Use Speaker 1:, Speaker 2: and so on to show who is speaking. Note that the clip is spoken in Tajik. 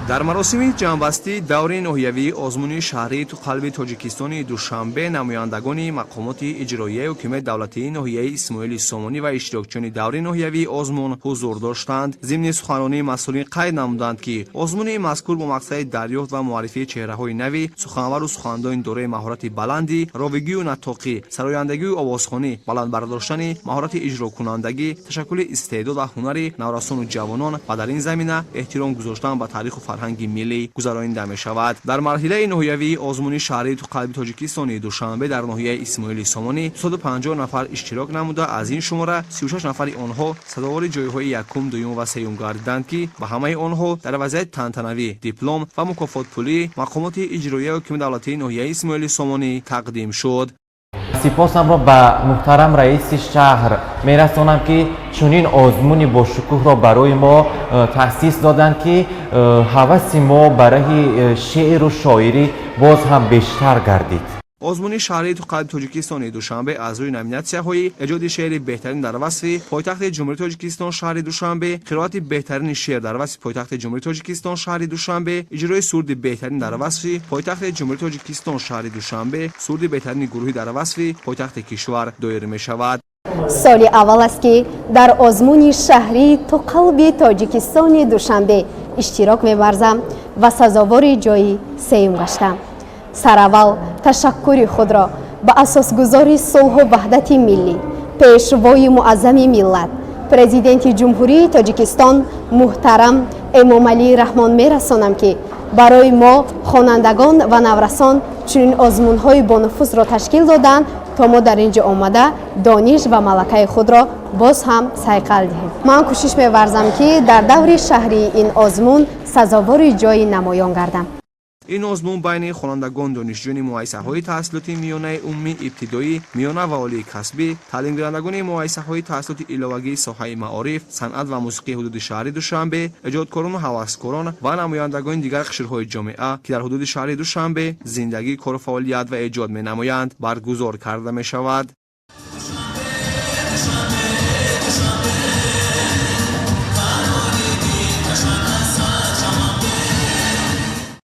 Speaker 1: Дар маросими ҷамъбастии даври ноҳиявии озмуни шаҳрии «Ту қалби Тоҷикистони Душанбе» намояндагони мақомоти иҷроияи ҳукумати давлатии ноҳияи Исмоили Сомонӣ ва иштирокчиёни даври ноҳиявии озмун ҳузур доштанд. Зимни суханронии масъулин қайд намуданд, ки озмуни мазкур бо мақсади дарёфт ва муаррифии чеҳраҳои нави суханвару сухандони дорои маҳорати баланди ровигию наттоқӣ, сарояндагию овозхонӣ, баланд бардоштани маҳорати иҷрокунандагӣ, ташаккули истеъдод ва ҳунари наврасону ҷавонон ва дар ин замина эҳтиром гузоштан ба таъриху фарҳанги миллӣ гузаронида мешавад. Дар марҳилаи ноҳиявии озмуни шаҳрии «Ту қалби Тоҷикистони Душанбе» дар ноҳияи Исмоили Сомонӣ 250 нафар иштирок намуда, аз ин шумора 36 нафари онҳо сазовори ҷойҳои якум, дуюм ва сеюм гардиданд, ки ба ҳамаи онҳо дар вазъияти тантанавӣ диплом ва мукофотпулии мақомоти иҷроияи ҳукумати давлатии ноҳияи Исмоили Сомонӣ тақдим шуд.
Speaker 2: Сипосамро ба муҳтарам раиси шаҳр мерасонам, ки чунин озмуни бошукӯҳро барои мо таъсис доданд, ки ҳаваси мо ба раҳи шеъру шоирӣ боз ҳам бештар гардид.
Speaker 1: Озмуни шаҳрии «Ту қалби Тоҷикистони Душанбе» аз рӯи номинатсияҳои эҷоди шеъри беҳтарин дар васфи пойтахти Ҷумҳурии Тоҷикистон, шаҳри Душанбе, қироати беҳтарини шеър дар васфи пойтахти Ҷумҳурии Тоҷикистон, шаҳри Душанбе, иҷрои суруди беҳтарин дар васфи пойтахти Ҷумҳурии Тоҷикистон, шаҳри Душанбе, суруди беҳтарини гурӯҳӣ дар васфи пойтахти кишвар доир мешавад.
Speaker 3: Соли аввал аст, ки дар озмуни шаҳрии «Ту қалби Тоҷикистони Душанбе» иштирок меварзам ва сазовори ҷои сеюм гаштам. Сараввал ташаккури худро ба асосгузори сулҳу ваҳдати миллӣ, Пешвои муаззами миллат, Президенти Ҷумҳурии Тоҷикистон муҳтарам Эмомалӣ Раҳмон мерасонам, ки барои мо, хонандагон ва наврасон, чунин озмунҳои бонуфузро ташкил доданд, то мо дар ин ҷо омада дониш ва малакаи худро боз ҳам сайқал диҳем. Ман кӯшиш меварзам, ки дар даври шаҳрии ин озмун сазовори ҷои намоён гардам.
Speaker 1: Ин озмун байни хонандагон, донишҷӯёни муассисаҳои таҳсилоти миёнаи умумӣ, ибтидоӣ, миёна ва олии касбӣ, таълимгирандагони муассисаҳои таҳсилоти иловагии соҳаи маориф, санъат ва мусиқии ҳудуди шаҳри Душанбе, эҷодкорону ҳаваскорон ва намояндагони дигар қишрҳои ҷомеа, ки дар ҳудуди шаҳри Душанбе зиндагӣ, кору фаъолият ва эҷод менамоянд, баргузор карда мешавад.